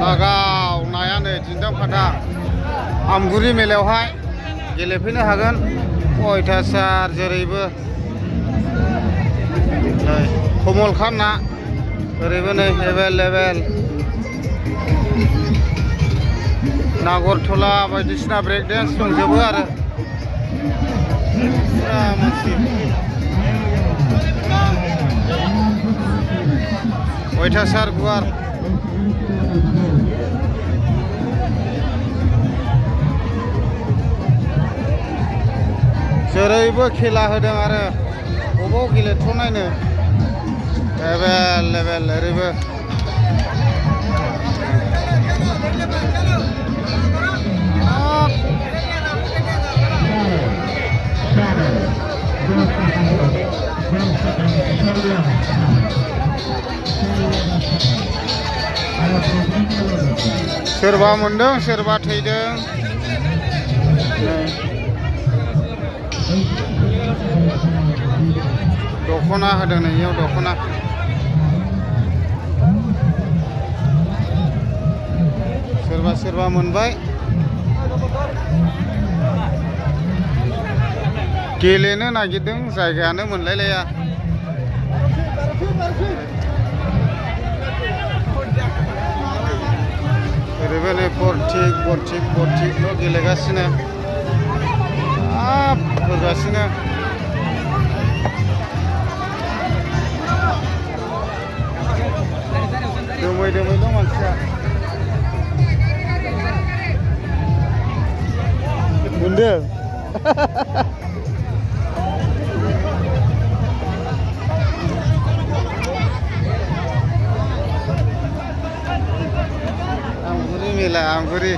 लागाव नायानो जिंदां फादा आमगुरि मेलायावहाय गेलेफैनो हागोन अयथासार जेरैबो नै कमल खान ना ओरैबो नै एभेलेबेल नागरथला बायदिसिना ब्रेक डेन्स दंजोबो आरो पुरा मानसि अयथासार गुवार जेरैबो खेला होदों आरो बबाव गेलेथ'नायनो एभेलेबेल ओरैबो सोरबा मोनदों सोरबा थैदों दखना होदों नै इयाव दखना सोरबा सोरबा मोनबाय गेलेनो नागिरदों जायगायानो मोनलायलाया ओरैबो नै बरथिक गेलेगासिनो हाब होगासिनो दोमै दं मानसिया मोनदों आमगुरि मेला आमगुरि